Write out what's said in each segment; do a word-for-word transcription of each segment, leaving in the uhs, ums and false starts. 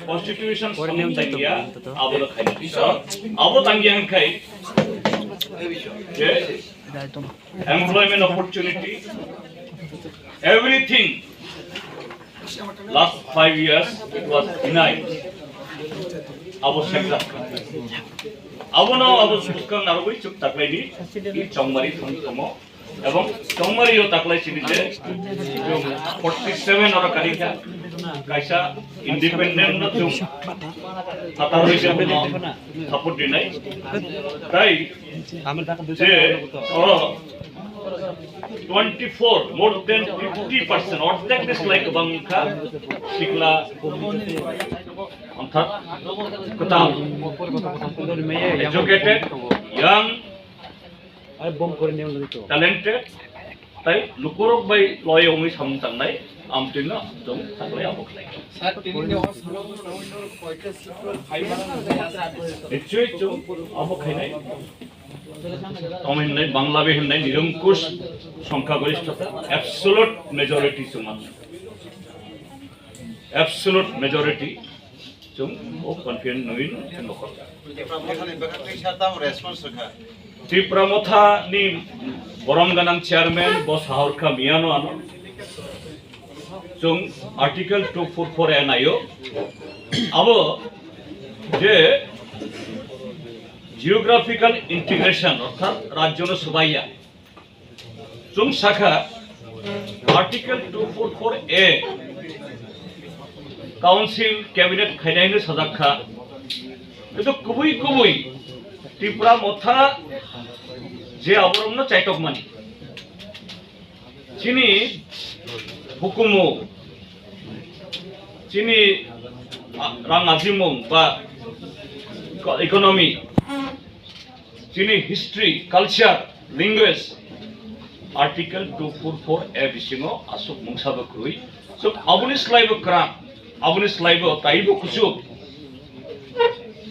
Constitution samung tangya, abo no khaina. So, abo tangya hwnkhai je employment opportunity, everything, last five years it was denied. Abo sekta. Abo no abo suskang narwui chuk taklaini, i chongmari thang tomo. Ebong chongmari yo taklai sini je, jung forty seven oro karikha, kaisa independent no jung tatar roi se no support dinai. Tai je, oro twenty four, more than fifty percent, orthek ni slai kwbang wngkha sikla, orthat kwtal, educated, young, talented, tai lukurok bai loi wngwi samung tangnai, amtwino chwng taklai abo khlai. Sir, tini ni o salo koita sutro khai mano. Nichoi chwng abo khainai. Tamo hinai, Bangla bai hinai, nirankush songkha gorishtota, absolute majority chwng mano. Absolute majority. Chwng o confident nwi chwng nokha. Tipra Mothani bwkha twi sa tamo response rwkha. Tipra Mothani borom ganang chairman bo sahorkha miyano ano. Chwng Article two four four A naio. Abo je geographical integration orthat rajyono swbaiya. Chwng sakha Article two four four A Council Cabinet khainai hwnwi sajak kha. Kintu kubui kubui Tipra Motha je aborokno chaitokmani. Chini hukumu, chini, ah, rang ajimung ba eco-, economy, chini history, culture, language, Article two four four A bisingo aswk mungsa bo kwrwi. So, aboni slai bo kwrak, aboni slai bo taibo kuchuk,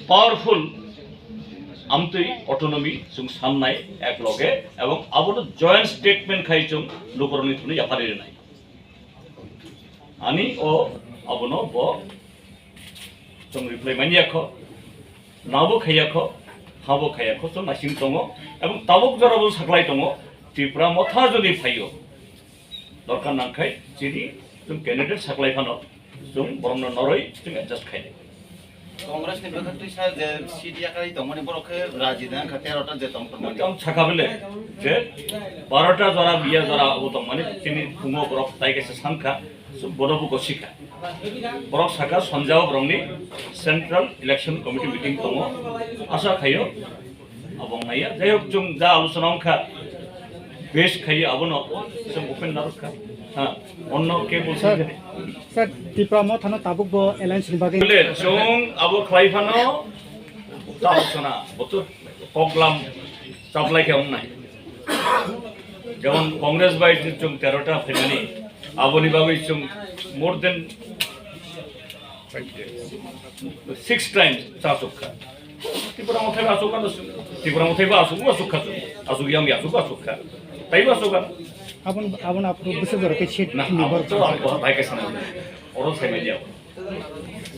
powerful, amtwi autonomy chwng sannai ek loge, ebong abono joint statement khai chwng lukurokni thani yapharwi rwnai. Ani o abono bo chwng reply manya kho, nabo khaiya kho, habo khaiya kho, chwng naising tongo, ebong tabuk jora bo saklai tongo, Tipra Motha jodi phaio, dorkar nangkhai chini chwng candidate saklai phano, chwng borokno noroi chwng adjust khainai. Congress ni bwkhak twisa je seat yakarwi tongmani borok khe raji da wngkha terota je tong tongmani. Ang sakha bele je barota jora biya jora abo tongmani chini phungo borok tai kaisa sankha, so bono bo gosikha. Borok sakha sonjao borokni Central Election Committee meeting tongo. Asa khaio abo wngnaiya. Jai hok chwng ja alochona wngkha base khaio abono chwng open narwkha. Ha, onno ke bolsa. Sir, Tipra Mothano tabuk bo alliance ni bagwi. Bole, chwng abo khlai phano, tabuk sana, botor koklam chaplai khe wngnai. Jemon Congress bai je chwng terota phaimani, aboni bagwi chwng more than six times chasukha. Tipra Mothai ba asuk ano, Tipra Mothai ba asuk, asuk kha, asuk yang ya asuk, asuk kha. Tai ba asuk ano. Abon, abon aphuru bwswk jora khe seat ni bor. Abo to ang bahai kaisa na. Oro sai media.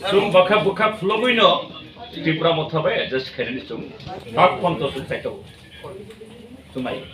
Chwng bwkha, bwkha phlogwi no Tipra Motha bai adjust khainani chwng. Tak ponto chwng chaito. Chwng nai.